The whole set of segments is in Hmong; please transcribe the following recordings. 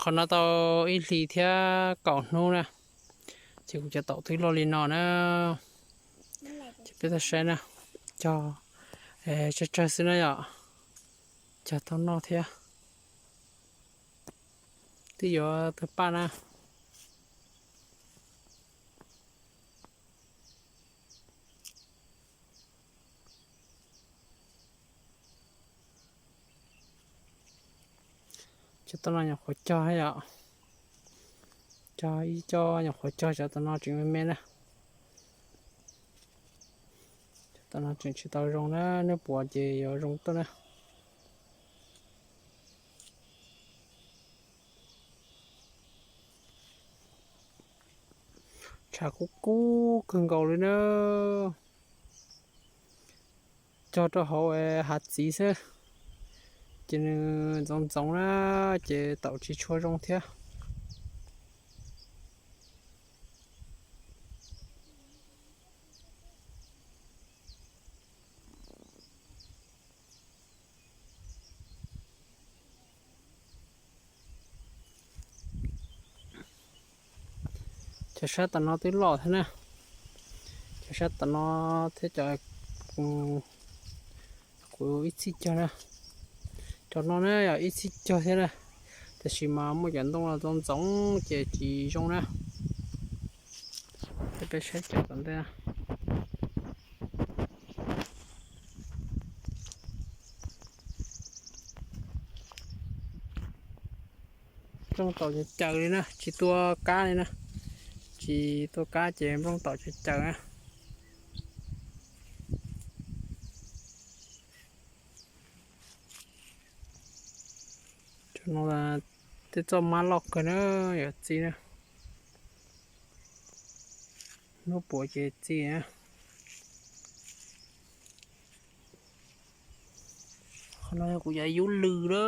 Qhov no tau ib hlis thiab kaum hnub na, ces kuv cov taum twb loj li no na. Ces peb tau saib na, cog tsawg tsawg xwb na yom, cog tau noj thiab. Twb yuav tawg paj na. Cov tom no nyuam qhuav cog yom, cog ib co nyuam qhuav cog, cov tom no tseem me me na. Cov tom no tseem tsis tau zoo na, neb puas ces yuav zoo tuaj na. Tshav kub kub kawg nkaus li na. Cog rau hauv hav txiv xwb, ces nws ntxoov ntxoov na, ces taum tsis tshua zoo thiab. Cov sab tom no twb loj thiab na. Cov sab tom no thiab cov kuv ib txhij cog na. Cov no na yog ib txhij cog thiab na, tiam sis mas muaj cov ntoo los ntxoov ntxoov ces tsis zoo na. Peb saib cov tom ntej. Nplooj taum caws caws li na, tsis tua kab li na. Tsis tua kab ces nplooj taum caws caws na. Tej txoj mab loj kawg na, yuav txi na. Hnub puav ces txi na. Qhov no yog kuv cov yub lws na.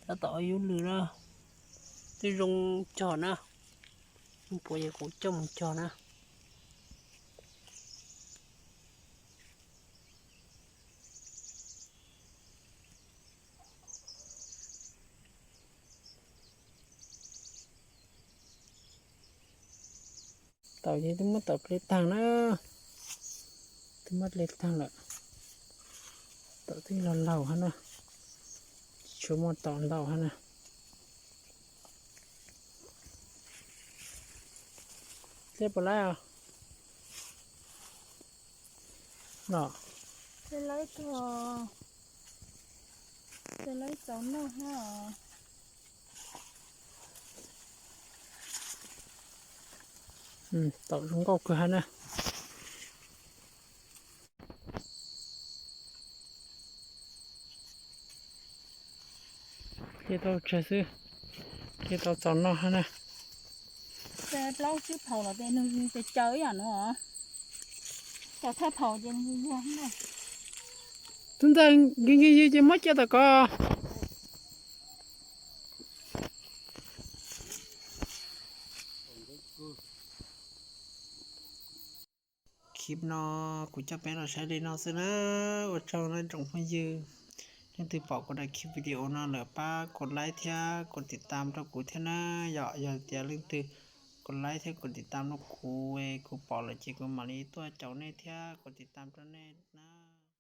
Tab tom yub lws na. Twb zoo cog na. Hnub puav ces kuv coj mus cog na. Taum ces twb muab taum ple taag na, twb muab ple taag lawm. Taum twb laug laug hab na, tsis tshua muaj taum ntau hab na. Teb puas laib os? Los, taum zoo nkauj kawg hab na. Tau tsawg xwb, ces tau txaus noj hab na. Plaub tsib phaum los ces nws ces caw ib yam no, caw thawj phaum ces nws yuag. Tub ntxawg, nkees nkees ywg ces muab cia tom ko. Clip no kuv coj peb los saib li no xwb na. Ua tsaug nawb tsoom phooj ywg, leej twg pom kuv daim clip video no lawm pab kos like thiab kos tiv tam rau kuv thiab na. Yog, yog tias leej twg kos like thiab kos tiv tam rau kuv, kuv pom lawm ces kuv mam li tuaj caum nej thiab kos tiv tam rau nej na.